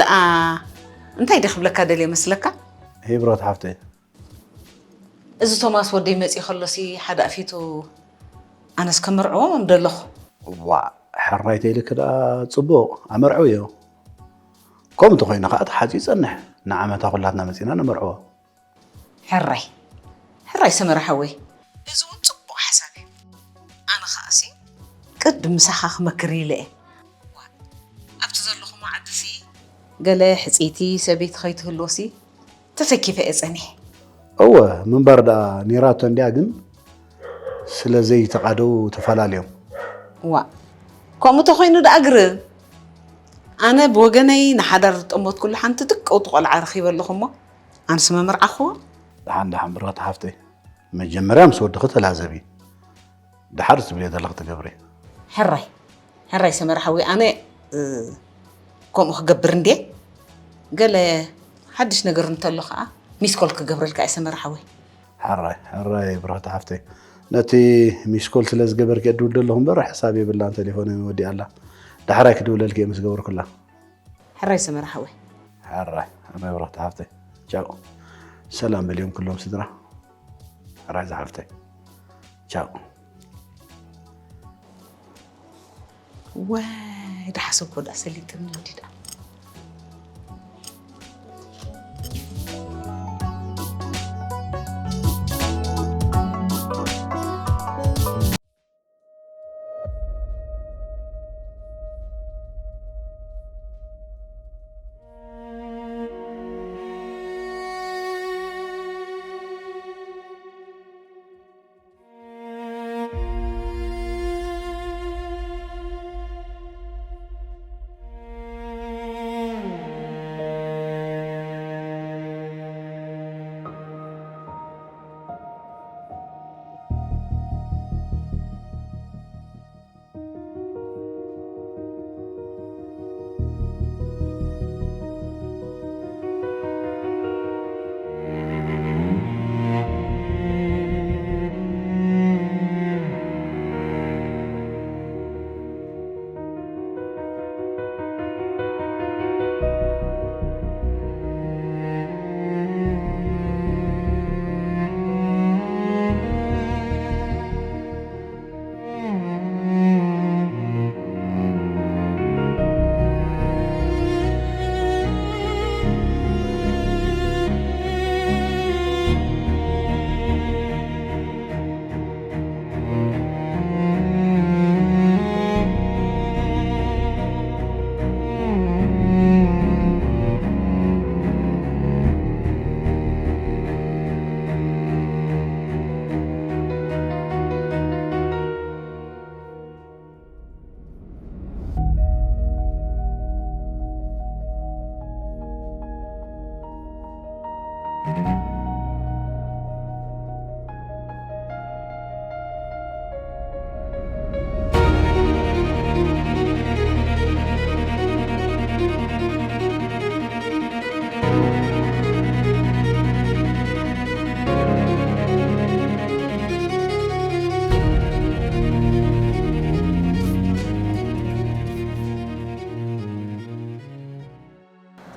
ደኣ እንታይ ድየ ክብለካ ደልየ መስለካ? ሂብሮት ሓፍተይ። እዚ ቶማስ ወደይ መጺኡ ከሎሲ ሓደ ኣፊቱ ኣነስ ከመርዕዎ ደለኹ። ዋ፣ ሕራይ ተይልክ ደኣ ጽቡቕ፣ ኣመርዕውዮ። ከምኡ እንተኾይኑ ከኣ ተሓጺ ይጸንሕ። ንዓመታ ኩላትና መጺና ነመርዕዎ። ሕራይ፣ ሕራይ ሰመረ ሓወይ። እዚ እውን ጽቡቕ ሓሳብ እዩ። ኣነ ከኣሲ ቅድም ምሳኻ ክመክር ኢለ እየ። ዋ፣ ኣብቲ ዘለኹሞ ዓድሲ ገለ ሕጽይቲ ሰበይቲ ከይትህልወሲ ተሰኪፈ እየ ጸኒሐ። እወ፣ ምንባር ደኣ ኔራቶ እንድያ፣ ግን ስለ ዘይተቓደው ተፈላለዮም። ዋ፣ ከምኡ ተኾይኑ ደኣ ግርም። ኣነ ብወገነይ ንሓዳር ዝጠመትኩሉ ሓንቲ ድቅውቲ ቆልዓ ረኺበ ኣለኹ እሞ፣ ኣንስ መመርዓኽዎ። ደሓን፣ ደሓን፣ ብርኽቲ ሓፍተይ። መጀመርያ ምስ ወድኺ ተላዘቢ። ደሓር ዝብልዮ ዘለኺ ትገብሪ። ሕራይ፣ ሕራይ ሰመረ ሓወይ፣ ኣነ፣ እ፣ ከምኡ ክገብር እንድየ። ገለ ሓድሽ ነገር እንተሎ ኸዓ ሚስኮል ክገብረልካ እየ ሰመረ ሓወይ። ሕራይ፣ ሕራይ ብርኽቲ ሓፍተይ። ነቲ ሚስኮል ስለ ዝገበርኪ እድውል ዘለኹ እምበር፣ ሕሳብ የብላን፣ ቴሌፎነይ ወዲኣ ኣላ። ዳሕራይ ክድውለልኪ እየ ምስ ገበርኩላ። ሕራይ ሰመረ ሓወይ። ሕራይ፣ ሕራይ ብርኽቲ ሓፍተይ። ቻው። ሰላም በልዮም ኩሎም ስድራ። ሕራይ ዝሓፍተይ። ቻው። ወይ፣ ዳሓሰብኮ ደኣ ሰሊጥኒ ወዲዳ።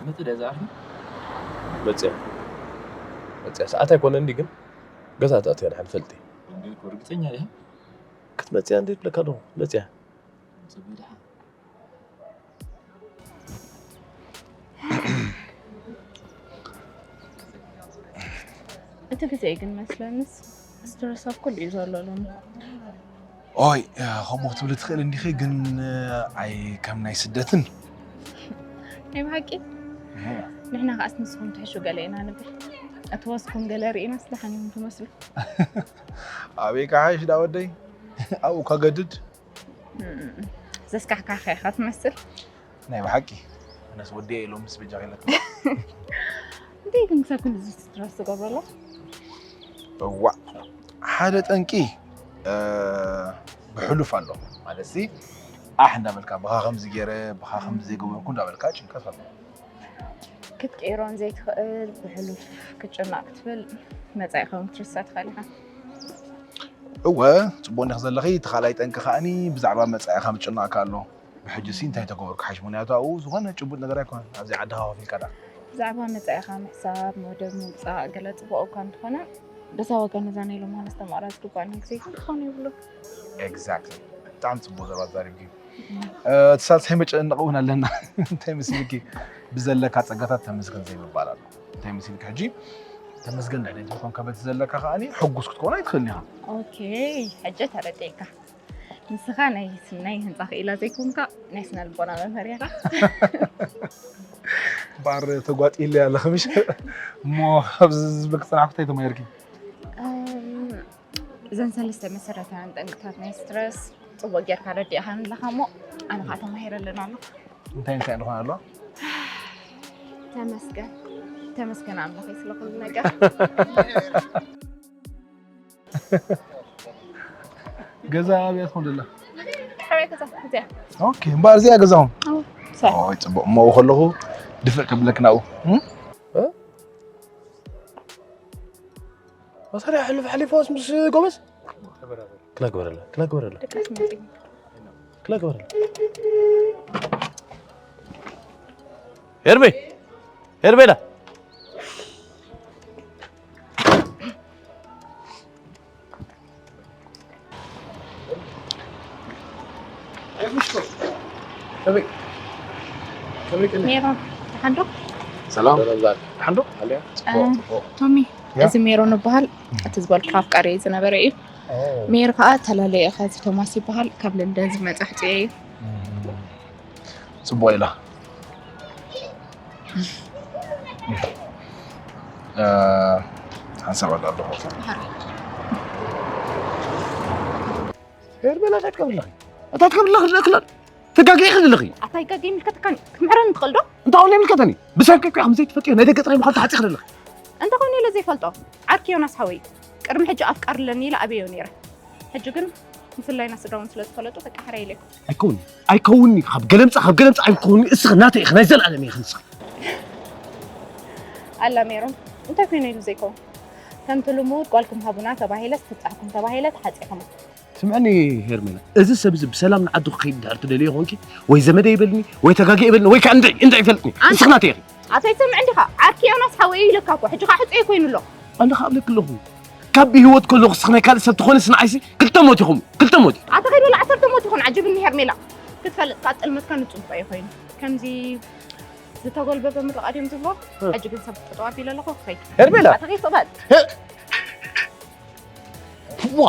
መጽእ ድያ ዝኣኽል? መጽያ። መጽያ። ሰዓት ኣይኮነን ድዩ ግን? ገዛ ተኣትዮ ንሓን ፈልጢ። እንዴ እኮ ርግጸኛ ዲኻ? ክትመጽያ እንዴ ትብለካ ኣለኹ። መጽያ። ጽቡቕ ድሓ። እቲ ግዜ ግን መስለንስ ስትረስ ኣብ ኩሉ እዩ ዘሎ ሎሚ። ኦይ፣ ከምኡ ክትብሊ ትኽእል እንዲኺ፣ ግን ኣይ ከም ናይ ስደትን። ናይ ብሓቂ? እህ። ንሕና ከኣስ ንስኹም ትሕሹ ገለ ኢና ንብል። እቲ ወስኩም ገለ ርኢናስ ደሓን እዮም ትመስሉ። ኣበይ ክሓይሽ ዳ ወደይ? ኣብኡ ከገድድ። እም፣ ዘስካሕካሕካ ኢኻ ትመስል። ናይ ብሓቂ። ኣነስ ወዲየ ኢሎም ምስ በጃኺ ኢለትኒ። እንታይ ግን ክሳብ ክንድዚ ስትረስ ትገብረሉ? እዋእ፣ ሓደ ጠንቂ፣ እ፣ ብሕሉፍ ኣሎ። ማለትሲ፣ ኣሕ እንዳበልካ፣ ብኻ ከምዚ ገይረ፣ ብኻ ከምዚ ዘይገበርኩ እንዳበልካ ጭንቀት ኣሎ። ክትቅይሮን ዘይትኽእል፣ ብሕሉፍ ክትጭነቕ ክትብል፣ መጻኢኻ እውን ክትርስዕ ትኽእል ኢኻ። እወ፣ ጽቡቕ እንዲኺ ዘለኺ፣ እቲ ካልኣይ ጠንቂ ከኣኒ ብዛዕባ መጻኢኻ ምጭናቕካ ኣሎ። ብሕጂ ሲ እንታይ ተገበርኩ ሓሽ? ምክንያቱ ኣብኡ ዝኾነ ጭቡጥ ነገር ኣይኮነን። ኣብዚ ዓድኻ ከፊልካ ደኣ። ብዛዕባ መጻኢኻ ምሕሳብ፣ መደብ ምውጻእ፣ ገለ ጽቡቕ እኳ እንተኾነ፣ በዛ ወገን እዛ ናይ ሎማንስ ተማቕራ ዝግባኣና ግዜ ግን ክኾን የብሉን። Exactly። ብጣዕሚ ጽቡቕ ዘረባ ተዛሪብኪ። እ፣ እቲ ሳልሳይ መጨነቂ እውን ኣለና። እንታይ መስልኪ? ብዘለካ ጸጋታት ተመስገን ዘይምባል ኣሎ። እንታይ መስልኪ? ሕጂ ተመስገን ድሕሪ ትኾን ከበቲ ዘለካ ከኣኒ ሕጉስ ክትኮን ኣይትኽእልን ኢኻ። ኦኬ፣ ሕጂ ተረዲእካ። ንስኻ ናይ፣ ናይ ህንጻ ክኢላ ዘይኮንካ፣ ናይ ስነ ልቦና መምህር ኢኻ። ባር ተጓጢለ ኣለኸ፣ ምሽ? እሞ ኣብዚ ዝበክ ጽናሕኩ እንታይ ተማሂርኪ? እም፣ እዘን ሰለስተ መሰረታውያን ጠንቅታት ናይ ስትረስ ጽቡቕ ጌርካ ረዲእኻኒ ኣለኻ እሞ፣ ኣነ ኸኣ ተማሂረለን ኣለኹ። እንታይ እንታይ ዝኾነ ኣሎ? ተመስገን። ተመስገን ኣምላኸይ ስለ ኩሉ ነገር። ገዛ ኣብያ ትኾን ደላ? ሕራይ ገዛ እዚኣ። ኦኬ፣ እምበኣር እዚኣ ገዛኹም? ኣዎ፣ እዚኣ። ኦይ፣ ጽቡቕ። እሞ ከለኹ ድፍእ ከብለክ ናብኡ። እም? እ? መሳርያ ሕልፍ ሓሊፋስ ምስ ጎበዝ? ክላ ግበረላ፣ ክላ ግበረላ። ደቃስ መጺ። ክላ ግበረላ። ሄርሜ! ሄርሜላ! ሜሮን፣ ደሓን ዶ? ሰላም። ደሓን ዶ? ኣልያ? እ፣ ጽቡቕ፣ ጽቡቕ። ቶሚ፣ ያ? እዚ ሜሮን ይበሃል። እቲ ዝበልኩኻ ኣፍቃሪ ዝነበረ እዩ። ኦ። ሜር ከኣ ተላለየ፣ ከዚ ቶማስ ይበሃል። ካብ ለንደን ዝመጸ ሕጹየ እዩ። እም። ጽቡቕ ኢላ። እ፣ ሓንሳብ ኣላ ኣለኹ። ሄርሜላ፣ እንታይ ትገብሪ ኣለኺ? እንታይ ትገብሪ ኣለኺ? ክላል ትጋገ ኢኺ ዘለኺ። ኣታ ይጋገ ይምልከተካኒ። ክትምሕረኒ ትኽእል ዶ? እንታይ እውን ይምልከተኒ። ብሰብኪ እኮ ኢኹም ዘይትፈልጥዮ ናይ ደገ ጥራይ ምዃኑ ትሓጽ ኢኺ ዘለኺ። እንተኾይኑ ኢለ ዘይፈልጦ። ዓርኪ ዮናስ ሓወይ፣ ቅድሚ ሕጂ ኣፍቃሪ ኣለኒ ኢለ ኣበዮ ነይረ። ሕጂ ግን ምፍላይና ስድራውን ስለ ዝፈለጡ በቃ ሕራይ ኢለኩም። ኣይከውን'ዩ። ኣይከውን'ዩ። ካብ ገለምጻ፣ ካብ ገለምጻ ኣይከውን'ዩ። እስኺ ናተይ ኢኺ፣ ናይ ዘልኣለም ኢኺ ንስኺ። ኣላ ሜሮን፣ እንታይ ኮይኑ ኢሉ ዘይከውን? ከምቲ ልሙድ ጓልኩም ሃቡና ተባሂለስ ትብጻሕኩም ተባሂለ ተሓጺኹም። ስምዕኒ ሄርሜላ፣ እዚ ሰብ እዚ ብሰላም ንዓዱ ክኸይድ ድሕር ትደልዮ ኾንኪ፣ ወይ ዘመደ ይበልኒ፣ ወይ ተጋጊ ይበልኒ፣ ወይ ከኣ እንድዒ፣ እንድዒ ይፈልጥኒ። ኣን- ንስኺ ናተይ ኢኺ። ኣታ ይሰምዕ እንዲኻ? ዓርኪ ዮናስ ሓወይ ኢለካ እኮ፣ ሕጂ ኸዓ ሕጹየ ኮይኑ ኣሎ። ኣነ ኸዓ እብለኪ ኣለኹ፣ ካብ ብህይወት ከለኹ እስኺ ናይ ካልእ ሰብ ትኾንስ ንዓይሲ ክልተ ሞት ኢኹም፣ ክልተ ሞት። ኣታ ከይድ ወላ ዓሰርተ ሞት ይኹን፣ ዓጅብኒ ሄርሜላ። ክትፈልጥ ከኣ ጥልመትካ ንጽቡቕ እዩ ኮይኑ። ከምዚ ዝተጎልበበ ምርቓ ድዮም ዝብሎ? እ። ሕጂ ግን ሰብ ጠጠው ኣቢለ ኣለኹ፣ ክኸይድ። ሄርሜላ! ኣታ ከይድ ትቕበል። ሄ-፣ ዋ!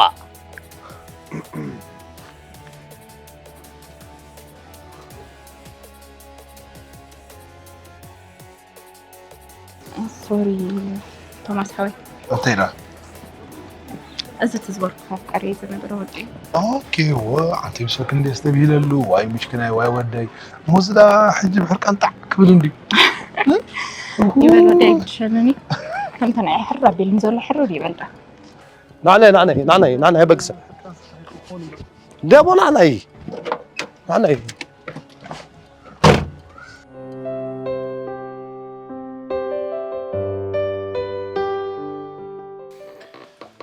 ሶሪ ቶማስ ሓወይ። እንታይ ኢላ? እዚ ትዝበርኩ ኣፍቃሪ ዝነበረ ወዲ። ኦኬ፣ ወ-፣ ኣንቲ ብሰክ እንዴ ስተብሂለሉ፣ ዋይ ምሽክናይ፣ ዋይ ወደይ። ሞዝዳ ሕጂ ብሕርቃን ጣዕ ክብል እንዲ። ይበል ወደይ፣ ትሸነኒ። ከምታ ናይ ሕር ኣቢልኒ ዘሎ ሕር ይበል ዳ። ናዕናይ፣ ናዕናይ፣ ናዕናይ፣ ናዕናይ በግሰ። ደቦ ናዕናይ። ናዕናይ።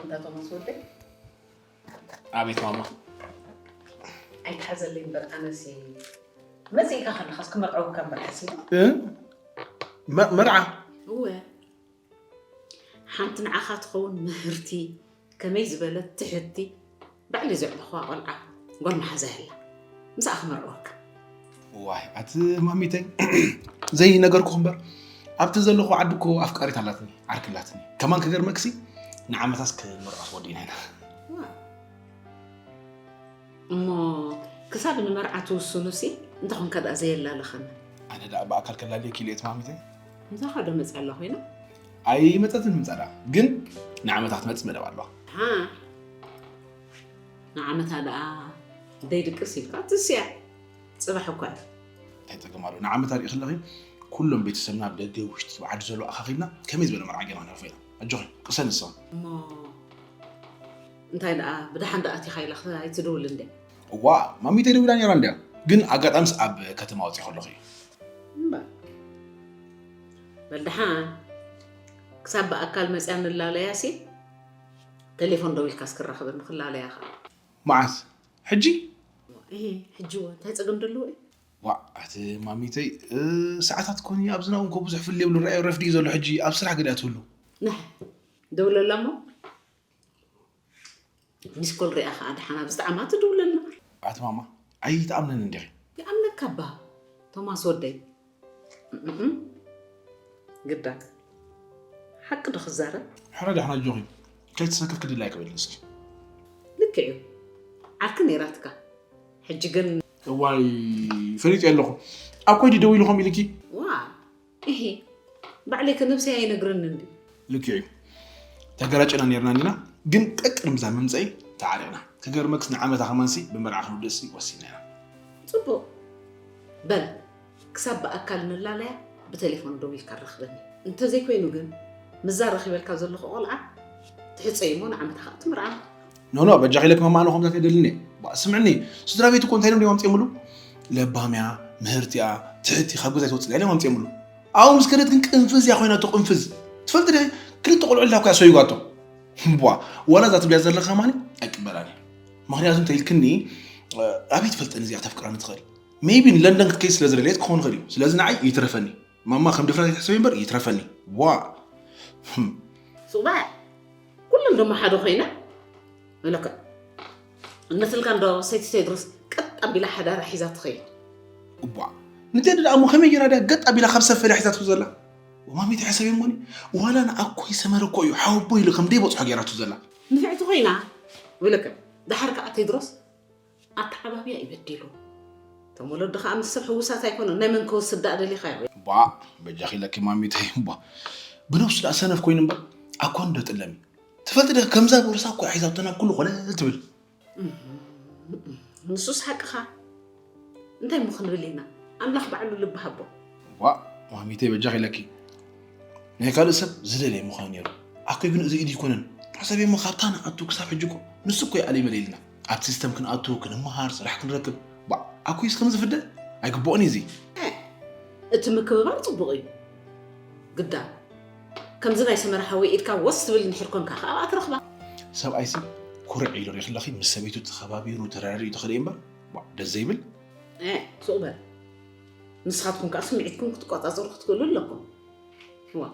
እንዳ ቶማስ ወደይ። ኣቤት ማማ። ኣይትሓዘለይ እምበር ኣነሲ መጺእካ ከለኻስ ክመርዐውካ እምበር ሓሲበ። እ? መ-፣ መርዓ? እወ። ሓንቲ ንዓኻ ትኸውን ምህርቲ፣ ከመይ ዝበለት ትሕቲ፣ ባዕለይ ዘዕበኽዋ ቆልዓ ጓል መሓዛ የላ። ምስኣ ክመርዐወካ። ዋይ፣ ኣቲ ማሚተይ፣ ዘይነገርኩኺ እምበር፣ ኣብቲ ዘለኹ ዓዲ እኮ ኣፍቃሪት ኣላትኒ፣ ዓርኪ ኣላትኒ። ከማን ክገርመክሲ፣ ንዓመታስ ክምርዖ ተወዲእና ኢና። ዋው። እሞ ክሳብ ንመርዓ ትውስኑሲ፣ እንተኾንካ ደኣ ዘየላለኸና። ኣነ ደኣ ብኣካል ከላልየኪ ኢለ እየ፣ ማሚተይ። ምሳኻ ዶ መጽእ ኣለኹ ኢለ? ኣይመጸትን ምጻ ደኣ፣ ግን ንዓመታ ክትመጽእ መደብ ኣለዋ። ሃ? ንዓመታ ደኣ ደይድቅስ ኢልካ ትስያ። ጽባሕ እኳ እዩ። እንታይ ጸገም ኣለዎ? ንዓመታ ሪኢ ከለኺ፣ ኩሎም ቤተሰብና ኣብ ደገ ውሽጢ ዓዲ ዘሎ ኣኻኺብና፣ ከመይ ዝበለ መርዓ ጌርና ነሕልፎ ኢና። ኣጆኺ፣ ቅሰኒ ንስኺ። እሞ እንታይ ደኣ፣ ብደሓን ደኣ ኣቲኻ ኢላ ኣይትድውል እንድያ? እዋ፣ ማሚተይ ደዊላ ነይራ እንድያ። ግን ኣጋጣሚስ ኣብ ከተማ ወጺኣ ከለኹ እዩ። እምበር። በል ደሓን፣ ክሳብ ብኣካል መጽያ ንላለያሲ፣ ቴሌፎን ደዊልካስ ክራኸበኒ ክላለያ ኸኣ። መዓስ? ሕጂ? እሄ፣ ሕጂ እውን እንታይ ጸገም ደለዎ እዩ? ዋእ፣ ኣቲ ማሚተይ፣ እ፣ ሰዓታት ኮኒ ኣብዚ ናብኡ እኮ ብዙሕ ፍል የብሉ። ረኣዮ ረፍዲ እዩ ዘሎ ሕጂ ኣብ ስራሕ ገለ እያ ትህሉ። ንሕ፣ ደውለላ እሞ ሚስኮል ሪኣ ኸዓ ደሓን ኣብ ዝጠዓማ ትድውለልና። ኣቲ ማማ፣ ኣይትኣምንን እንዲኺ። ይኣምነካ እባ ቶማስ ወደይ። እም፣ ግዳ ሓቂ ዶ ክዛረብ? ሕረ ዳሕና ኣጆኺ፣ ከይትሰክፍ ክድላይ ክብል እስኪ። ልክዕ እዩ። ዓርኪ ነይራትካ። ሕጂ ግን እዋይ፣ ፈሊጠ ኣለኹ። ኣብ ኮይዲ ደው ኢልኹም ኢልኪ? ዋ፣ እሂ፣ ባዕለይ ከ ነብሰይ ኣይነግረንን ድዩ? ልክዕ እዩ። ተገራጨና ነርና እንዲና፣ ግን ቀቅድም እዛ ምምፀኢ ተዓሪቕና። ክገርመክስ ንዓመታ ከማንሲ ብመርዓ ክንውድእሲ ወሲና ኢና። ጽቡቕ። በል፣ ክሳብ ብኣካል ንላለያ ብቴሌፎን ደው ኢልካ ኣራኽበኒ። እንተዘይኮይኑ ግን፣ ምዛ ረኺበልካ ዘለኹ ቆልዓ ትሕጸይ እሞ ንዓመታ ኸኣ ትምርዓ። ኖ፣ ኖ፣ በጃኺ ኢለኪ ማማ፣ ኣነ ከምዛት የደልኒ። ባ፣ ስምዕኒ፣ ስድራ ቤት እኮ እንታይ ኢሎም ድዮም ኣምጺኦምሉ? ለባም እያ፣ ምህርቲ እያ፣ ትሕቲ፣ ካብ ገዛ ኣይትወጽእ እያ ኢሎም ኣምጺኦምሉ። ኣብኡ ምስ ከደት ግን ቅንፍዝ እያ ኮይናቶ፣ ቅንፍዝ። ትፈልጢ ዲኺ? ክልተ ቆልዑ ኢላ እኮ እያ ሰይጓቶ። ቧ፣ ዋላ እዛ ትብልያ ዘለኻ ከማኒ ኣይቅበላን እየ። ምኽንያቱ እንተ ኢልክኒ፣ ኣበይ ትፈልጠኒ እዚኣ ተፍቅራኒ ትኽእል? ሜይቢ ንለንደን ክትከይድ ስለ ዝደለየት ክኸውን ይኽእል እዩ። ስለዚ ንዓይ ይትረፈኒ። ማማ ከም ድፍረት ኣይትሕሰቢ እምበር ይትረፈኒ። ዋ። ህም። ሱቕ በል። ኩለን ደሞ ሓደ ኮይና። በለካ። እነትልካ እንዶ ሰይቲ ቴድሮስ ቀጥ ኣቢላ ሓዳራ ሒዛ ትኸይድ። እቧ። ንቴዲ ደኣ እሞ ከመይ ጌራ ድያ ገጥ ኣቢላ ካብ ሰፈላ ሒዛቶ ዘላ? ወማሚ ተሕሰብ እሞኒ። ዋላ ንኣኮይ ሰመረ እኮ እዩ ሓወቦ ኢሉ ከም ደይበጽሖ ጌራቶ ዘላ። ንፍዕቲ ኮይና። በለካ። ደሓር ከኣ ቴድሮስ ኣተዓባብያ እዩ በዲሉ። እቶም ወለዲ ከኣ ምስ ሰብ ሕዉሳት ኣይኮኑን። ናይ መን ክወስድ ደኣ ደሊኻዮ? ቧ፣ በጃኺ ኢለኪ ማሚተይ፣ ቧ። ብነብሱ ደኣ ሰነፍ ኮይኑ እምበር፣ ኣኮን ዶ ጥለሚ? ትፈልጢ ዶ፣ ከምዛ ቦርሳ እኮ ሒዛቶ ናብ ኩሉ ኮለል ትብል። እም፣ ንሱስ ሓቅኻ። እንታይ እሞ ክንብል ኢና? ኣምላኽ ባዕሉ ልቢ ሃቦ። ዋ፣ ማሚተይ በጃኺ ኢለኪ። ናይ ካልእ ሰብ ዝደለየ ምዃኑ ነይሩ። ኣኮይ ግን እዚ ኢዱ ኣይኮነን። ሕሰቢ እሞ ካብታ ንኣቱ ክሳብ ሕጂ እኮ ንሱ እኮ እዩ ኣለይ መለይልና። ኣብ ሲስተም ክንኣቱ፣ ክንመሃር፣ ስራሕ ክንረክብ። ባ፣ ኣኮይስ ከምዚ ፍደ? ኣይግብኦን እዩ እዚ። እ፣ እቲ ምክብባር ጽቡቕ እዩ። ግዳ ከምዚ ናይ ሰመረ ሓወይ ኢድካ ወስ ትብል እንድሕር ኮንካ ከኣ ኣብኣ ትረኽባ። ሰብኣይሲ ኩርዕ ኢሉ ሪኽለኺ ምስ ሰበይቱ ተኸባቢሩ ተረዳዲኡ ተኸደ እምበር፣ ባ፣ ደስ ዘይብል። እ፣ ሱቕ በል። ንስኻትኩም ከኣ ስምዒትኩም ክትቆጻጸሩ ክትክእሉ ኣለኩም። ዋ፣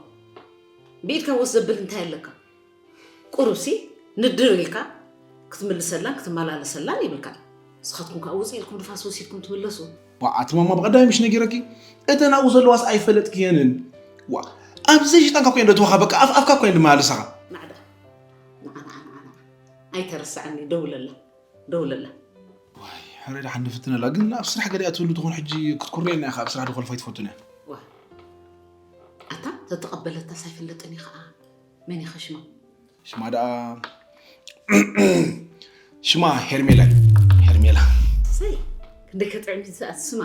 ብኢድካ ወስ ዘብል እንታይ ኣለካ? ቁሩብሲ ንድር ኢልካ ክትምልሰላን ክትመላለሰላን ይብልካ። ንስኻትኩም ከኣ ውጽእ ኢልኩም ንፋስ ወሲድኩም ትምለሱ። ዋ፣ ኣቲ ማማ ብቐዳሚ ምሽ ነጊረኪ? እተን ኣብኡ ዘለዋስ ኣይፈለጥክየንን። ዋ፣ ኣብ ዘይሽጣንካ እኮ እየን ደትዋኻ፣ በቃ ኣፍ ኣፍካ እኮ እየን ድመላለሳኻ። ናዕዳ። ንዓ፣ ንዓ፣ ንዓ፣ ንዓ። ኣይተረስዓኒ፣ ደውለላ። ደውለላ። ዋይ፣ ሕረ ደሓን ንፍትነላ። ግን ኣብ ስራሕ ገሊኣ ትህሉ ትኾን ሕጂ ክትኩርየና ኢኻ፣ ኣብ ስራሕ ዶ ኮልፋይ ትፈቱን እያ? ዋ። ኣታ፣ ተተቐበለታስ ኣይፍለጥን እዩ ኸኣ። መን ኢኻ ሽማ? ሽማ ደኣ፣ ሽማ ሄርሜላ እዩ። ሄርሜላ። ሰይ፣ ክንደይ ከጥዕም እዩ ዝኣት ስማ።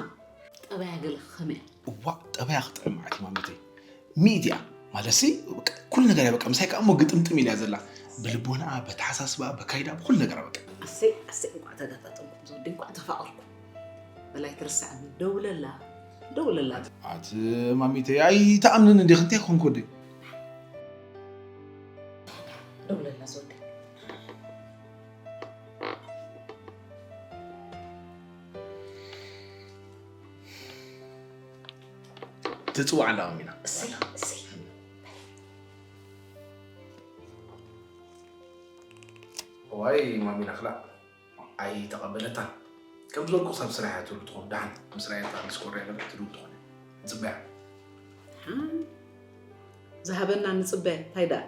ጠባያ ገለ ከመይ እያ? እዋእ፣ ጠባያ ክጥዕም ማለት እዩ ማሚተይ። ሚእቲ እያ። ማለትሲ፣ በቃ፣ ኩሉ ነገር እያ፣ በቃ፣ ምሳይ ከኣ እሞ ግጥምጥም ኢላ እያ ዘላ። ብልቦናኣ፣ በተሓሳስባ፣ በካይዳ፣ ብኩሉ ነገራ፣ በቃ። ኣሰይ፣ ኣሰይ፣ እንቋዕ ተጋጣጠምኩም፣ ዘወዲ፣ እንቋዕ ተፋቐርኩም። በላይ ትርስዓኒ፣ ደውለላ፣ ደውለላ። ኣቲ ማሚተይ፣ ኣይትኣምንን እንዲኺ፣ እንታይ ኮንኩ ወደይ? ደውለላ፣ ዘወዲ። ትጽዋዕ ኣላ ማሚና። እሰይ፣ እሰይ። ዋይ ማሚና ክላ ኣይተቐበለታን። ከም ዝበልኩ ክሳብ ስራሕ እያ ትብሉ ትኾኑ። ደሓን ምስ ረኣየታ ምስ ኮርያ ገለ ትድውል ትኾን እያ። ንጽበያ። ሓ፣ ዝሃበና ንጽበ፣ እንታይ ደኣ?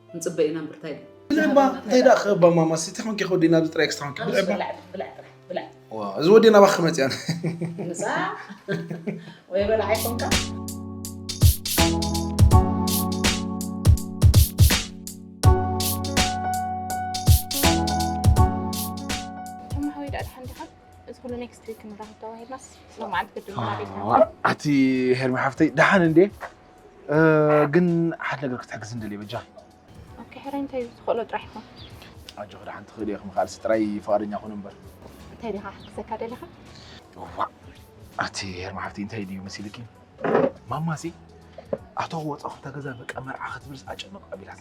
ንጽበ ኢና እምበር እንታይ ደኣ? ብልዕባ፣ እንታይ ደኣ ክእባ ማማ፣ እስቲ ተኾንኪ ከወዲና ኣብዚ ጥራይ ክስታንኪ። ብልዕባ። ብላዕ፣ ብላዕ ጥራሕ፣ ብላዕ። ዋ፣ እዚ ወዲና ባኽ መጽያን። ምጻ ወይ በላዕ ኣይኮንካ? ተማሃዊ ደኣ ደሓን ዲኻ? እዚ ኩሉ ኔክስት ዊክ ንራኸብ ተባሂልናስ፣ ሎማዓንቲ ግድን ንራኸብ ኢልና። ኣቲ ሄርሚ ሓፍተይ፣ ደሓን እንዴ? እ፣ ግን ሓደ ነገር ክትሕግዝ እንደልየ በጃ። ኦኬ፣ ሕራይ እንታይ እዩ ትኽእሎ ጥራሕ ኢኻ። ኣጆኺ፣ ደሓን ትኽእሊ ኢኺ፣ ምኽኣልሲ ጥራይ ፍቓደኛ ኩን እምበር። እንታይ ዲኻ ክሕግዘካ ደሊኻ? እዋእ፣ ኣቲ ሄርሚ ሓፍተይ፣ እንታይ ድዩ መሲልኪ? ማማሲ፣ ኣቶ ወጻኹም እታ ገዛ በቃ መርዓ ክትብልስ ኣጨነቕ ኣቢላት።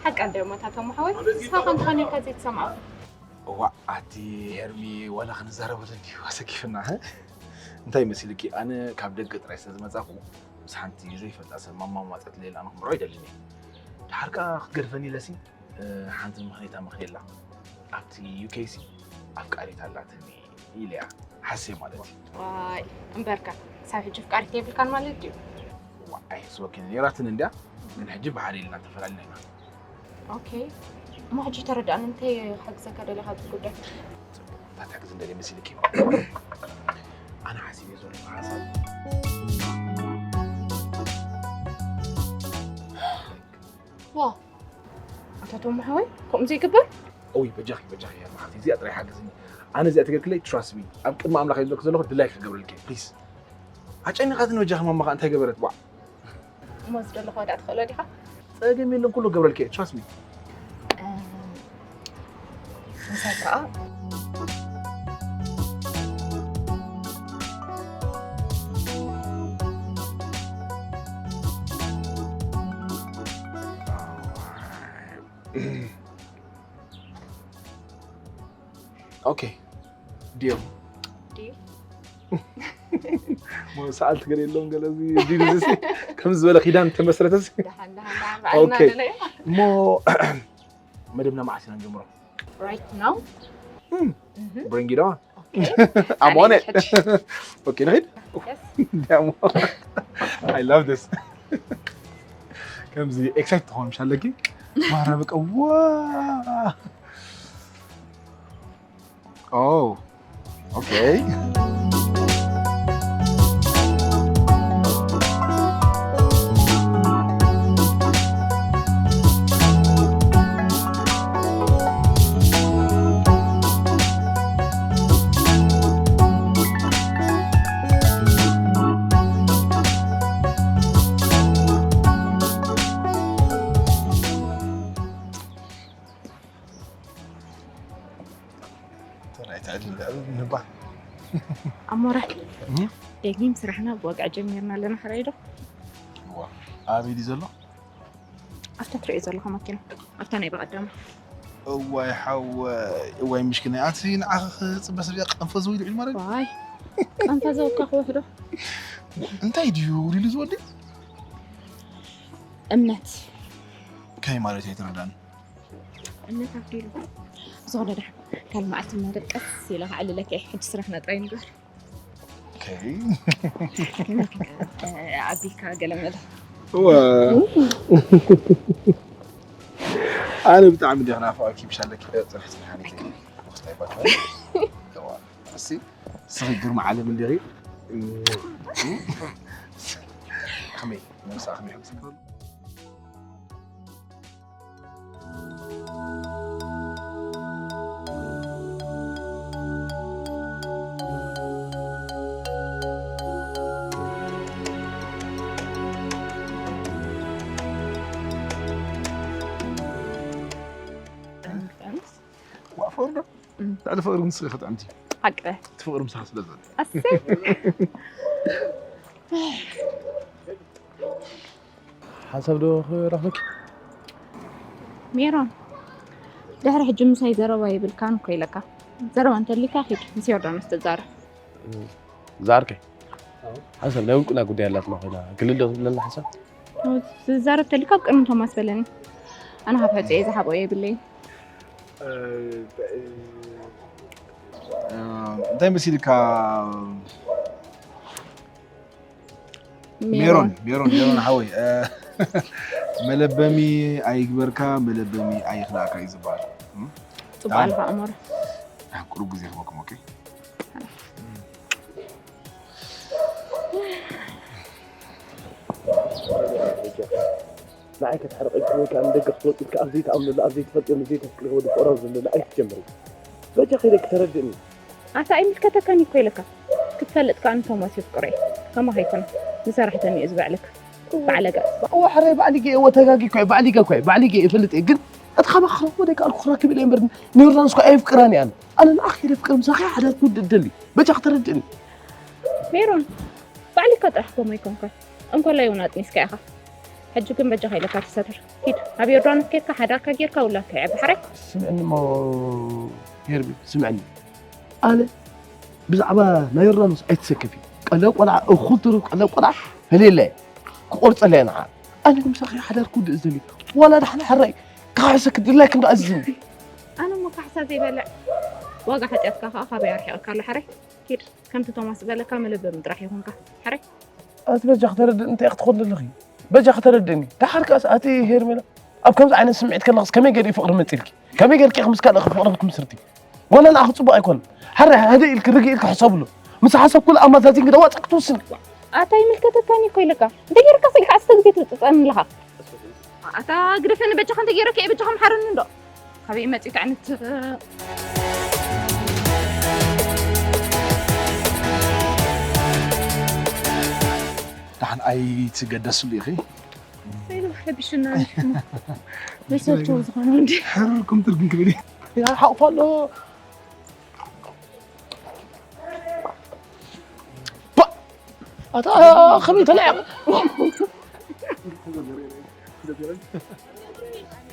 ሓቃ እንደ እሞ እታ ተማሓወል፣ ንስኻ ከ እንተኾን ኢልካ ዘይትሰምዖ? እዋእ ኣቲ ሄርሚ ዋላ ክንዛረበሉ እንዲዩ ኣሰኪፍና። እንታይ መሲልኪ፣ ኣነ ካብ ደገ ጥራይ ስለ ዝመጻኹ ምስ ሓንቲ ዘይፈልጣ ሰብ ማማ ማጸት ሌላ ኣነ ክምሮ ኣይደልን እየ። ድሓር ከኣ ክትገድፈኒ ኢለሲ ሓንቲ ምኽንያታ ምኽንየላ ኣብቲ ዩኬሲ ኣፍቃሪት ኣላትኒ ኢለያ ሓሴ ማለት እዩ። ዋይ እምበርካ ሳብ ሕጂ ፍቃሪት የብልካን ማለት ድዩ? ዋዓይ ስወኪን ነይራትን እንዲያ ግን ሕጂ ብሓደ ኢልና ተፈላልና ኢና። ኦኬ እሞ ሕጂ ተረዳእኒ እንታይ ክሓግዘካ ደለኻ ኣብዚ ጉዳይ? እንታይ ትሕግዝ እንደለ መሲልኪ? ኣነ ሓሲብ እየ ዘሎ ሓሳብ ዋ ኣታ ቶም ሓወይ ከምኡ ዘይግበር። እውይ በጃኺ በጃኺ ያ ማሓቲ እዚኣ ጥራይ ሓግዝኒ። ኣነ እዚኣ ትገልክለይ trust me ኣብ ቅድሚ ኣምላኽ እየ ዘለኹ ድላይ ክገብረልኪ please። ኣጨኒቓትኒ በጃኺ ማማኻ እንታይ ገበረት ባ እሞ ዝደለኹ ወዳእ ትኽእሎ ዲኻ? ጸገም የለን ኩሉ ገብረልኪ trust me። ምሳይ ከዓ ኦኬ ዲል ዲል ሰኣልቲ ገለ የለውን ገለ ዲል እዚ ከም ዝበለ ኪዳን ተመስረተስ ደሓን ደሓን ደሓን ባዕልና ኦኬ። ንለዮ እሞ መደብና መዓስ ኢና ንጀምሮ right now bring it on I'm on it okay ንኺድ yes ደሞ I love this ከምዚ excite ትኾን ምሽ ኣለኪ ማራ በቃ ዋ oh okay ኣሞራ ደጊም ስራሕና ብወግዒ ጀሚርና ኣለና ሕራይ ዶ ኣበይ ድዩ ዘሎ ኣብታ ትሪኦ ዘለኻ መኪና ኣብታ ናይ ብቐዳማ እዋይ ሓወ እዋይ ምሽክና ኣቲ ንዓኺ ክፅበ ሰብ ቀንፈ ዝውኢሉ ኢሉ ማለት ዋይ ቀንፈ ዘወካ ክወሕዶ እንታይ ድዩ ውሊሉ ዝወዲ እምነት ከይ ማለት ኣይተረዳን እምነት ኣኪሉ ዝኾነ ድሓን ካልእ መዓልቲ እናደቀስ ኢለ ክዓልለካ ሕጂ ስራሕና ጥራይ ንግበር ኣቢካ ገለመለ ኣነ ብጣዕሚ ዲኻ ናፍቐኪ ብሻለኪ ፅንሕቲ ሓኒት ስኺ ግርማ ዓለም እንዲኺ ከመይ ነብሳ ከመይ ሕግዝክሉ ዋፈር ዶ ላዕሊ ፍቅሪ ንስኺ ከጥዕምቲ ሓቂ ትፍቅሪ ምሳኻ ስለ ዘሎ ኣሰይ ሓንሳብ ዶ ክረኽበኪ ሜሮን ድሕሪ ሕጂ ምሳይ ዘረባ የብልካን እኮ ኢለካ ዘረባ እንተሊካ ኪድ ምስ ዮርዳኖስ ተዛረብ ዛርከ ሓንሳብ ናይ ውልቅና ጉዳይ ኣላትና ኮይና ክልል ዶ ትብለና ሓንሳብ ዝዛረብ ተሊካ ኣብ ቅድሚ ቶማስ በለኒ ኣነ ካብ ሕፀ እየ ዝሓብኦ የብለይ እንታይ መሲልካ ሜሮን ሜሮን ሜሮን ሓወይ መለበሚ ኣይግበርካ መለበሚ ኣይኽላእካ እዩ ዝበሃል ፅቡቅ ኣለካ ኣሞራ ቁሩብ ግዜ ክበኩም ኦኬ ንዓይ ከተሕርቐኪ ወይ ከዓ ንደገ ክትወፂ ኢልካ ኣብ ዘይትኣምነሉ ኣብ ዘይትፈልጥዮ ምስ ዘይተፍቅርዮ ወዲ ፍቕራዊ ዘለሉ ኣይትጀምሪ በጃ ከይደኪ ተረድእኒ ኣታ ኣይምልከተካን እኮ ኢለካ ክትፈልጥ ከዓ ንቶማስ የፍቅሮ እዩ ከማኻ ኣይኮነ ንሰራሕተኒ እዩ ዝበዕልክ ባዕለገ ዋሕራይ ባዕሊገ ወተጋጊ እኮ ባዕሊገ እኮ ባዕሊገ ይፈልጥ እየ ግን እቲ ካባኻ ክረክቦ ደቂ ኣልኩ ክረክብ ኢለ እምበር ንዮርዳኖስ እኮ ኣየፍቅራን እየ ኣነ ኣነ ንኣኺ ከይደፍቅር ምሳኺ ሓዳር ክውድእ ደሊ በጃ ክተረድእኒ ሜሮን ባዕልካ ጥራሕ ኮሞ ኣይኮንካን እንኮላይ እውን ኣጥኒስካ ኢኻ ሕጂ ግን በጃኻ ኢለካ ተሰተር ኪድ ኣብ ዮርዳኖስ ኬድካ ሓዳርካ ጌርካ ውላድካ የዕቢ ሓራይ ስምዕኒ እሞ ሄርሚ ስምዕኒ፣ ኣነ ብዛዕባ ናይ ዮርዳኖስ ኣይትሰከፊ። ቀለብ ቆልዓ እኹል ትርፍ ቀለብ ቆልዓ ፈለየላ እየ፣ ክቆርጸላ እየ ንዓ። ኣነ ግን ምሳኺ ሓዳር ክውድእ ዝደሊ፣ ዋላ ደሓን ሕራይ ክኻሕሰ ክድላይ ክንዲ ኣዚዝኒ። ኣነ እሞ ካሕሳ ዘይበልዕ ዋጋ ሓጢኣትካ ከዓ ካበይ ኣርሒቕካ ኣሎ? ሕራይ ኪድ፣ ከምቲ ቶማስ ዝበለካ መለበሚ ጥራሕ ይኹንካ። ሕራይ ኣቲ በጃ ከተረድእኒ እንታይ ክትኾን ዘለኺ? በጃ ከተረድእኒ። ደሓር ከኣስ ኣቲ ሄርሜላ ኣብ ከምዚ ዓይነት ስምዒት ከለኽስ ከመይ ገይሩ ፍቕሪ መፂልኪ? ከመይ ገይርኪ ምስ ካልእ ፍቕሪ ክትምስርቲ? ዋላ ንኣኺ ፅቡቕ ኣይኮነን። ሕራይ ህድእ ኢልኪ ርግእ ኢልኪ ሕሰብሉ። ምስ ሓሰብኩሉ ኣመዛዚንኪ ደዋፀ ክትውስኒ። ኣታ ይምልከተካን እኮ ኢለካ። እንታይ ገይርካ ስኢልካ ኣስተ ግዜ ትብፅፀኒ ኣለኻ? ኣታ ግደፈኒ በጃኻ፣ እንታይ ገይረካ እየ በጃኻ ምሓረኒ እንዶ። ካበይ መፂት ዓይነት ደሓን ኣይትገደስሉ ኢኺ። ሰይሉ ረቢሽና ንሕና መሰልቸው ዝኾነ እንዲ ሕርኩም ትርጉም ክብል ሓቕፎ ኣሎ። ኣታ ከመይ ተለዓቕ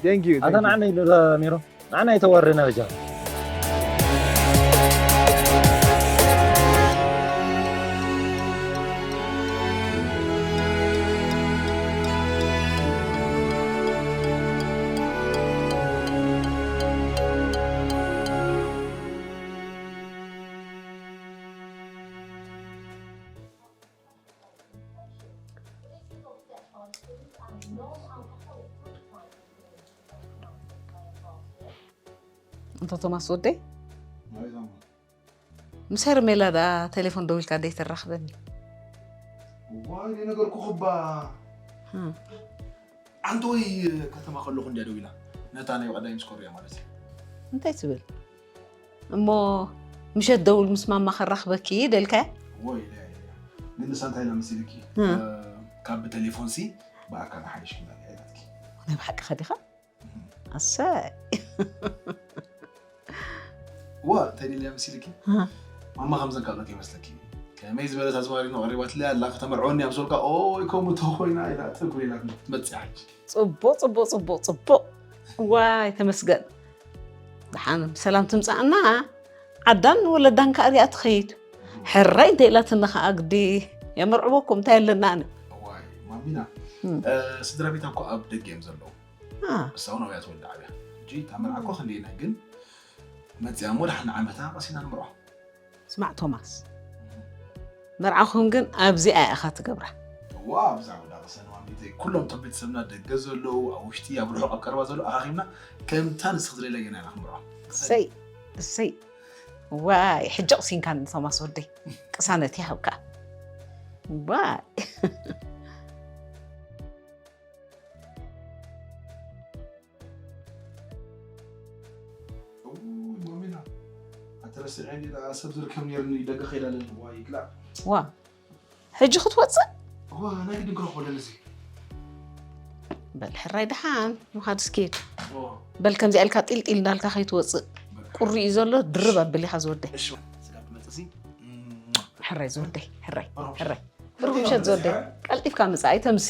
Thank you. ኣታ ንዓና ኢሉ ሜሮ ንዓና የተዋረና በጃ እንተ ቶማስ ወደይ ምስ ሄርሜላ ደኣ ቴሌፎን ደዊልካ ደይ ተራኽበኒ? ዋይ ደይ ነገርኩ ክባ ሓንቲ ወይ ከተማ ከለኹ እንድያ ደዊላ ነታ ናይ ብቐዳይ ምስ ኮርያ ማለት እዩ። እንታይ ትብል እሞ ምሸት ደውል ምስ ማማ ከራኽበኪ ደልካያ? ወይ ግን ንሳ እንታይ ኢላ መሲልኪ ካብ ብቴሌፎን ሲ ብኣካል ሓደሽ ክመልያ ኢላትኪ። ናይ ብሓቂ ኸዲኻ ኣሰይ ዋ እንታይ ደልያ መሲልኪ ማማ ከም ዘንካብለክ ይመስለኪ ከመይ ዝበለት ኣዝማሪኖ ቀሪባትለይ ኣላ ከተመርዖኒ ኣብ ሶልካ ኦይ ከምኡ ተኮይና ኢላ ትጉል ኢላ ትመፅእ ሓጂ ፅቡቅ ፅቡቅ ፅቡቅ ፅቡቅ ዋይ ተመስገን ደሓን ብሰላም ትምፃእና ዓዳን ወለዳን ከኣ ሪኣ ትኸይድ ሕራይ እንተ ኢላትኒ ከኣ ግዲ የመርዕወኩም እንታይ ኣለና ኣነ ዋይ ማሚና ስድራ ቤታ እኮ ኣብ ደገ እዮም ዘለዉ እሳውን ኣብያ ትወልድ ዓብያ እንጂ እታ መርዓ እኮ ክንደየና ግን መፅያ እሞ ደሓን ዓመታ ቀሲና ንምርዖ ስማዕ ቶማስ መርዓኹም ግን ኣብዚኣ ኢኻ ትገብራ ዋ ብዛዕባ ዳቐሰን ማሚተይ ኩሎም ቶም ቤተሰብና ደገ ዘለዉ ኣብ ውሽጢ ኣብ ርሑቕ ኣብ ቀረባ ዘለዉ ኣኻኺብና ከምታ ንስኽ ዝደለየና ኢና ክንምርዖ እሰይ እሰይ ዋይ ሕጂ ቅሲንካኒ ቶማስ ወደይ ቅሳነት ይሃብካ ዋይ ማሚና ኣተረስዐኒ ደኣ ሰብ ዝርከብ ነርኒ ደገ ከይዳ ኣለኒ ዋ ይግላዕ ዋ ሕጂ ክትወፅእ ዋ ናይ ግድን ክረኽቦ ኣለኒ እዚ በል ሕራይ ደሓን ምኻድ እስኪ በል ከምዚኣ ኢልካ ጢልጢል እንዳልካ ከይትወፅእ ቁሪ እዩ ዘሎ ድርብ ኣብል ኢኻ ዝወደ ሕራይ ዝወደይ ሕራይ ሕራይ ብሩህ ምሸት ዝወደይ ቀልጢፍካ ምፃእ ኣይተምሲ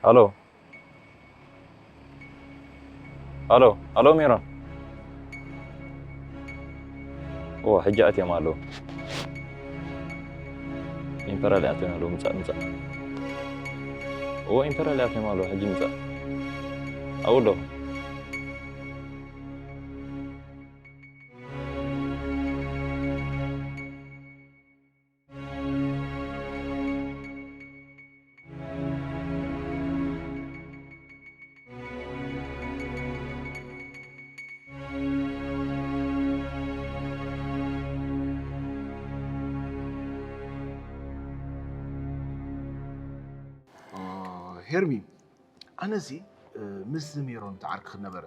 ኣሎ ኣሎ ኣሎ ሜሮን እዎ ሕጂ ኣትዮም ኣለዉ ኢምፐራል ኣትዮም ኣለዉ ምጻእ ምጻእ እዎ ኢምፐራል ኣትዮም ኣለዉ ሕጂ ምጻእ ኣብኡ ኣለዉ ሄርሚ፣ ኣነሲ ምስዚ ሜሮን ትዓርኪ ክነበረ፣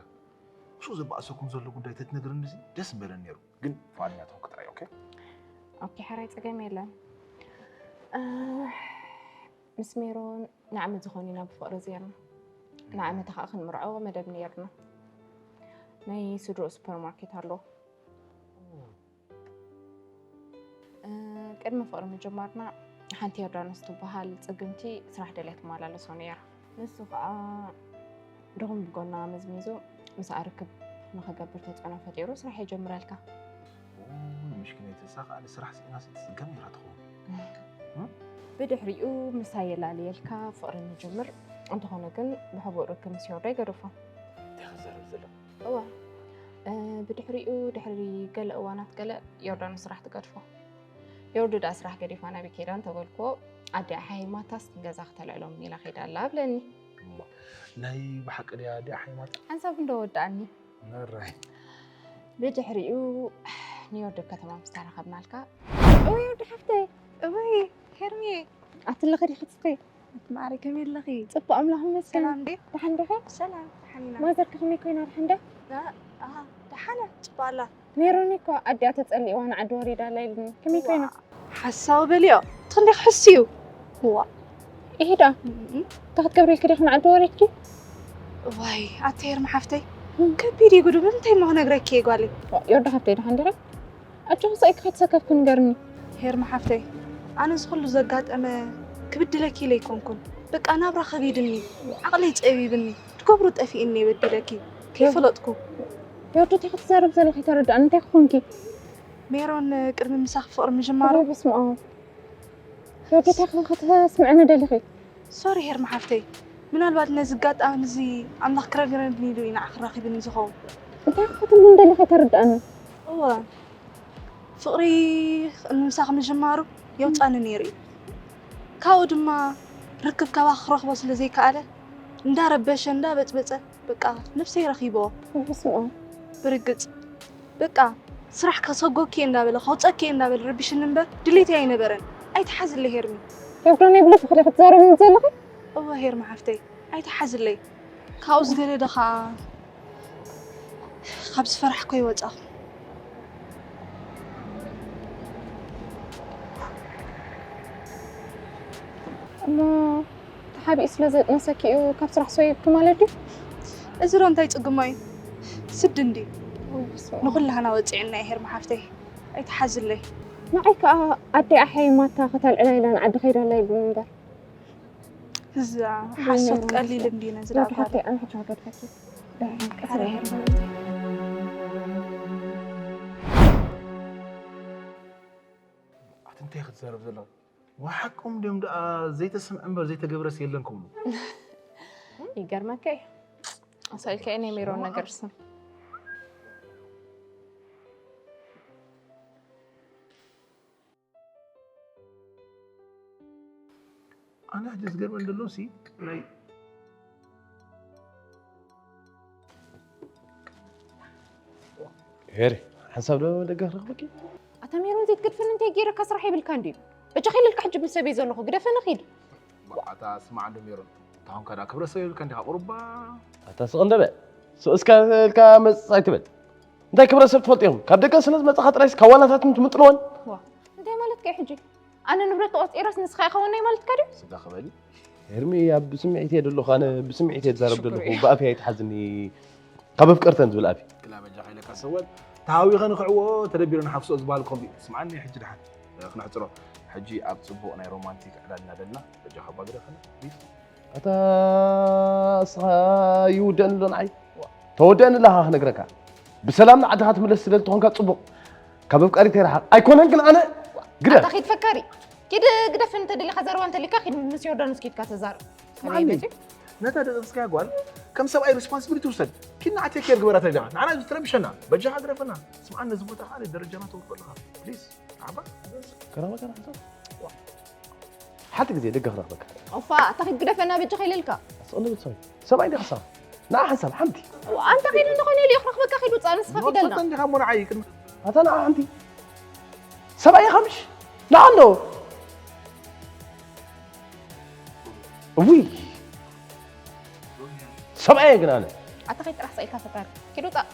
እሱ ዘባእሰኩም ዘሎ ጉዳይ ተትነግርኒ እዚ ደስ ምበለኒ ነይሩ። ግን ፍቓደኛ ትኾን ክትርኣይ። ኦኬ? ኦኬ፣ ሓራይ ጸገም የለን። እ፣ ምስ ሜሮን ንዓመት ዝኾን ኢና ብፍቕሪ ዜርና። ንዓመት ኸዓ ክንምርዖ መደብ ነይርና። ናይ ስድሮ ሱፐርማርኬት ኣሎ። እ፣ ቅድሚ ፍቕሪ ምጅማርና ሓንቲ ዮርዳኖስ ትበሃል ጽግምቲ ስራሕ ደልያ ትመላለሶ ነይራ። ንሱ ኸዓ ድኹም ብጎና መዝሚዙ ምስኣ ርክብ ንኽገብር ተጽዕኖ ፈጢሩ ስራሕ የጀምረልካ። ኦይ፣ ምሽኪነይቲ፣ እሳ ኸዓ ንስራሕ ስኢና ሲ ትጽገም ነይራ ትኸውን። ብድሕሪኡ ምሳይ የላልየልካ ፍቕሪ ንጅምር። እንተኾነ ግን ብሕቡእ ርክብ ምስ ዮርዳ ይገደፎ። እንታይ ክዛረብ ዘለኹ? እወ። እ፣ ብድሕሪኡ ድሕሪ ገለ እዋናት ገለ ዮርዳኖስ ስራሕ ትገድፎ። ዮርዱ ደኣ ስራሕ ገዲፋ ናበይ ከይዳ እንተበልክዎ፣ ኣዲኣ ሓይማታስ ንገዛ ክተልዕሎም ኢላ ከይዳ ኣላ ብለኒ። እሞ፣ ናይ ብሓቂ ድያ ኣዲኣ ሓይማታ? ሓንሳብ እንዶ ወድኣኒ። መራይ። ብድሕሪኡ ንዮርዱ ከተማ ምስ ተራኸብናልካ፣ እወ ዮርዱ ሓፍተይ፣ እወይ ሄርሚየ። ኣትለኺ ዲኺ ትስኺ? ኣቲ ማዕረ ከመይ ኣለኺ? ጽቡቕ ኣምላኽ ይመስገን። ሰላም ድዩ? ደሓን ዲኺ? ሰላም፣ ደሓን ኢና። ማዘርኪ ከመይ ኮይና፣ ደሓን ዶ? ዳ-፣ ኣሃ፣ ደሓን እያ፣ ጽቡቕ ኣላ። ሜሮን እኮ ኣዲኣ ተጸሊእዋ ንዓዲ ወሪዳ ኣላ ኢሉኒ። ከመይ ኮይና? ዋ፣ ሓሳዊ በልዮ። ትኽንዲ ክሕስ እዩ። ዋ። ኢሂዳ? እም። እንታይ ክትገብሪ ኢልኪ ዲኺ ንዓዲ ወሪድኪ? ዋይ፣ ኣቲ ሄርሚ ሓፍተይ። እም። ከቢድ እዩ ጉዱ። ብምንታይ እሞ ክነግረኪ እየ ጓለይ? ዋ፣ ዮርዳ ሓፍተይ፣ ደሓን ዲኺ? ኣጆኺ ሳኢት ከይተሰከፍኪ ንገርኒ። ሄርሚ ሓፍተይ፣ ኣነ እዚ ኩሉ ዘጋጠመ ክብድለኪ ኢለ ኣይኮንኩን። በቃ ናብራ ከቢድኒ፣ ዓቕለይ ጸቢብኒ፣ ትገብሮ ጠፊእኒ እየ በዲለኪ፣ ከይፈለጥኩ። ዮርዲ፣ እንታይ ክትዛረቢ ዘለኺ ኣይተረድኣን፣ እንታይ ክኾንኪ? ሜሮን ቅድሚ ምሳኺ ፍቕሪ ምጅማሩ። ኦይ፣ በስመ ኣብ። ዮርዲ፣ እንታይ ክትስምዕኒ ደሊኺ? ሶሪ ሄርሚ ሓፍተይ፣ ምናልባት ነዚ ኣጋጣሚ እዚ ኣምላኽ ክረግረኒ ኢሉ እዩ ንዓኺ ኣራኺብኒ ዝኸውን። እንታይ ክትብሊ እንደለኺ ኣይተረድኣንን። እወ፣ ፍቕሪ ምሳኺ ምጅማሩ የውጻኒ ነይሩ እዩ። ካብኡ ድማ ርክብ ካባኺ ክረኽቦ ስለ ዘይከኣለ፣ እንዳረበሸ፣ እንዳበጽበጸ፣ በቃ ነብሰይ ረኺብዎ። በስመ ኣብ። ብርግጽ፣ በቃ ስራሕ ከሰጎኪ እየ እንዳበለ፣ ከውጸኪ እየ እንዳበለ ረቢሽኒ እምበር ድሌተይ ኣይነበረን። ኣይትሓዝለይ ሄርሚ። ዮርዳን፣ ናይ ብሉጽ ፍቕሪ ክትዛረብኒ ዘለኺ? እወ ሄርሚ ሓፍተይ፣ ኣይትሓዝለይ። ካብኡ ዝገደደ ኸኣ ካብ ዝፈራሕኮ ይወጻኹ። እሞ ተሓቢኡ ስለ ዘጥነሰኪ እዩ ካብ ስራሕ ሰይብኪ ማለት ድዩ? እዚ ዶ እንታይ ጽግሞ እዩ? ስዲ እንድዩ። ወይ በስመ ኣብ። ንኹላህና ወጺዕና እዩ ሄርሚ ሓፍተይ። ኣይትሓዝለይ። ንዓይ ከኣ ኣደይ ኣሓይ ማታ ከተልዕላ ኢላ ንዓዲ ከይዳ ኣላ ኢሉኒ እምበር። እዛ ሓሶት ቀሊል እንድዩ ነዚ ወዲ ደኣ ሓፍተይ፣ ጓል። ኣነ ሕጂ ክገድፈኪ። ደሕና ቀስ በሊ። ኣቲ እንታይ ክትዛረብ ዘለኻ? ወሓቆም ድዮም ደኣ ዘይተሰምዐ እምበር ዘይተገብረስ የለን ክብሉ። ይገርመካ እዩ። ኣሳኢልካ ናይ ሜሮን ነገር ስም። ኣነ ሕጂ ዝገርመኒ ዘሎ ሲ ናይ ሄሪ፣ ሓንሳብ ዶ ደገ ክረኽበኪ? ኣታ ሜሮን ዘይትገድፈኒ እንታይ ገይረካ ስራሕ የብልካ እንድዩ? በጃ ከይለልካ ሕጂ ምስ ሰበይ ዘለኹ ግደፈኒ ኺድ። ኣታ ስማዕ እንዶ ሜሮን፣ እንታ ኾንካ ደኣ ክብረ ሰብ የብልካ እንዲኻ ቁሩባ። ኣታ ስቕ እንደ በል። ስቕ እስካ ኢልካ መጽ ኣይትበል። እንታይ ክብረ ሰብ ትፈልጡ ኢኹም? ካብ ደገ ስለ ዝመጻኻ ጥራይስ ካብ ዋናታትኩም ትምጥልወን? ዋ፣ እንታይ ማለትካ እዩ ሕጂ? ኣነ ንብረት ተቖጺረስ ንስኻ ኢኻ ወናይ ማለትካ ድዩ? ስጋ ክበሊ። ሄርሚ፣ ኣብ ብስምዒት እየ ዘለኹ፣ ኣነ ብስምዒት እየ ዝዛረብ ዘለኹ፣ ብኣፍይ ኣይትሓዝኒ። ካብ ኣፍቀርተን ዝብል ኣፍይ። ክላ በጃኻ ኢለካ ሰወል፣ ተሃዊኸ ንኽዕዎ ተደቢረ ንሓፍሶ ዝበሃል ኮምቢ። ስምዓኒ ሕጂ ደሓን፣ እ፣ ክነሕጽሮ። ሕጂ ኣብ ጽቡቕ ናይ ሮማንቲክ ዕላል ኢና ደልና። በጃኻ ባግደፈና፣ ፕሊዝ። ኣታ እስኻ ይውደን ኣሎ ንዓይ። ተወደኒ ኣለኻ ክነግረካ። ብሰላም ንዓድኻ ትምለስ ስለ ዝኾንካ ጽቡቕ። ካብ ኣፍቃሪተይ ርሓቕ። ኣይኮነን ግን ኣነ ግደፍ። ኣታ ኺድ ፈካሪ። ኪድ ግደፍ እንተ ደሊኻ ዘረባ እንተሊካ ኪድ ምስ ዮርዳኖስ ኪድካ ተዛረብ። ስምዓኒ፣ ኣበይ መጺኡ? ነታ ደቕስካ ጓል ከም ሰብኣይ ሪስፖንሲቢሊቲ ውሰድ። ኪድ ንዓ ቴክ ኬር ግበራ ተደሊኻ። ንዓና ትረብሸና። በጃኻ ግደፈና። ስምዓኒ፣ ነዚ ቦታ ኸኣ ደረጃና ተውርዶ ኣለኻ። ፕሊዝ፣ ሓባ። ከረባ ከረባ። ሓንቲ ግዜ ደገ ክረኽበካ። ኦፋ፣ ኣታ ኺድ ግደፈና በጃኻ ኢለልካ። ስቕ ንብል ሰብኣይ። ሰብኣይ ዲኻ ሰብኣይ? ንዓ ሓንሳብ ሓንቲ። ኣንታ ኺድ እንተኾይነ ኢሉ ክረኽበካ ኺድ ውጻእ ንስኻ ፊደልና። ወጥቶ እንዲኻ እሞ ንዓይ ቅድሚ ኣታ ንዓ ሓንቲ። ሰብኣይ ኢኻ ምሽ? ንዓ እንዶ። እውይ። ሰብኣየ ግን ኣነ። ኣታ ኸይድ ጥራሕ ሰኢልካ ፈታሪ። ኪድ ውፃእ።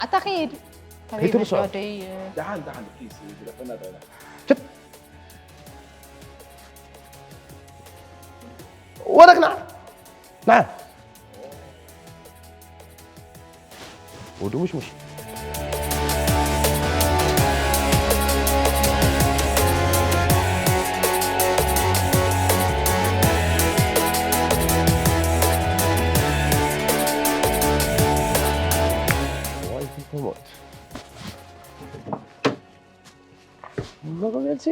ኣታ ኸይድ። ከይትርሶ። ደይ ደሓን ደሓን ፕሊስ ግደፈና ዳይና ትብ ወረክ ና ና ወዱ ሙሽ ሙሽ መቐበልሲ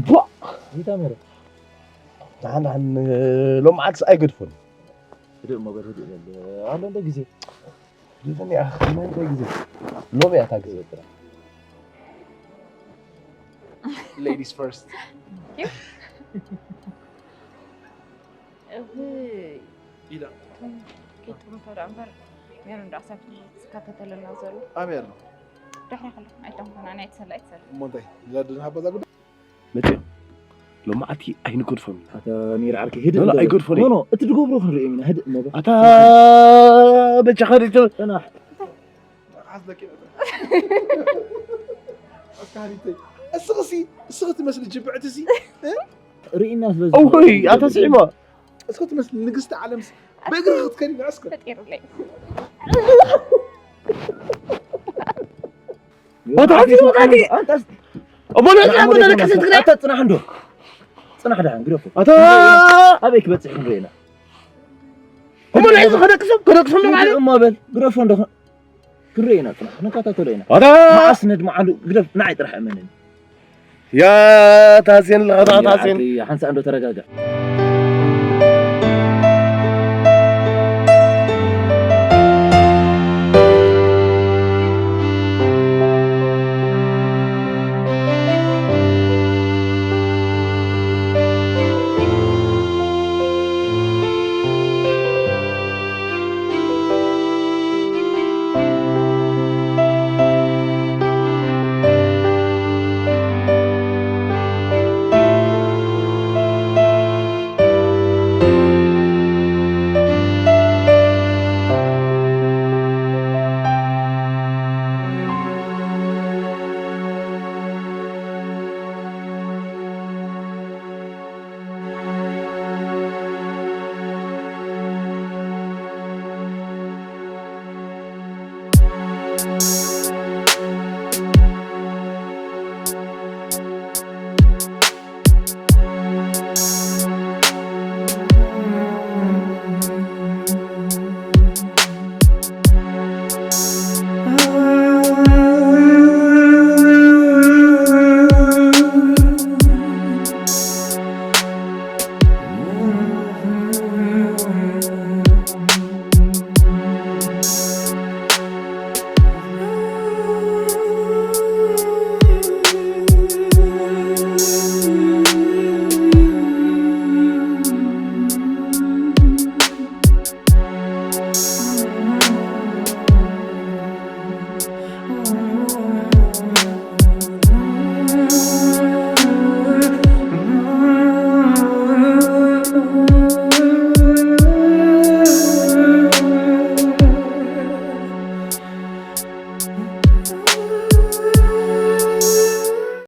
ቧ ይታመረ ንሓን ሎምዓትስ ኣይገድፎን ህድእ እሞ በል ህድእ በል ኣሎ እንደ ግዜ ግዘን እያ ናይ እንታይ ግዜ ሎሚ እያ እታ ግዜ ጥራ ladies first እውይ ኢዳ ከይትምቶ ዳ እምበር ሜሩ እንዳ ሰብ ዝከታተለና ዘሎ ኣሜር ነው ድሕሪ ከሎ ኣይተምኮና ናይ ትሰላ ኣይትሰላ እሞ እንታይ ዛድን ሃባዛ ጉዳይ መፅዮ ሎማዓቲ ኣይንገድፎም ኢና ኣታ ሜሪ ዓርከይ ህድእ ኖ፣ ኖ፣ በል። ኣይገድፎን ኖ እዩ። ኖ እቲ ድገብሮ ክንርኢ ኢና ህድእ እሞ በል። ኣታ በጃኻ ሪቶ ጽናሕ ሓዝለኪ ኣካሪተይ እስኽሲ እስኺ ትመስሊ ጅብዕትሲ ርኢና ስለ እውይ ኣታ ስዒሞ እስኺ ትመስሊ ንግስቲ ዓለምሲ ብእግሪ ክትከዲ ንዕስከ ፈጢሩለይ ኣታ ሓንቲ ወቃቲ ኣንታስ እሞ ነዚ ኣብ መደረክ ስንትግዳ ኣታ ጽናሕ እንዶ ጽናሕ ደሓን ግደፎ ኣታ ኣበይ ክበጽሕ ክንርኢ ኢና እሞ ናይ ዝኸደቅሶም ከደቅሶም ንባዕለ እሞ በል ግደፎ እንዶ ክንርኢ ኢና ጽናሕ ንከታተሎ ኢና ኣታ መዓስ ነድመዓሉ ግደፍ ንዓይ ጥራሕ እመነኒ ያ ታሴን ለኸታ ታሴን ሓንሳ እንዶ ተረጋጋዕ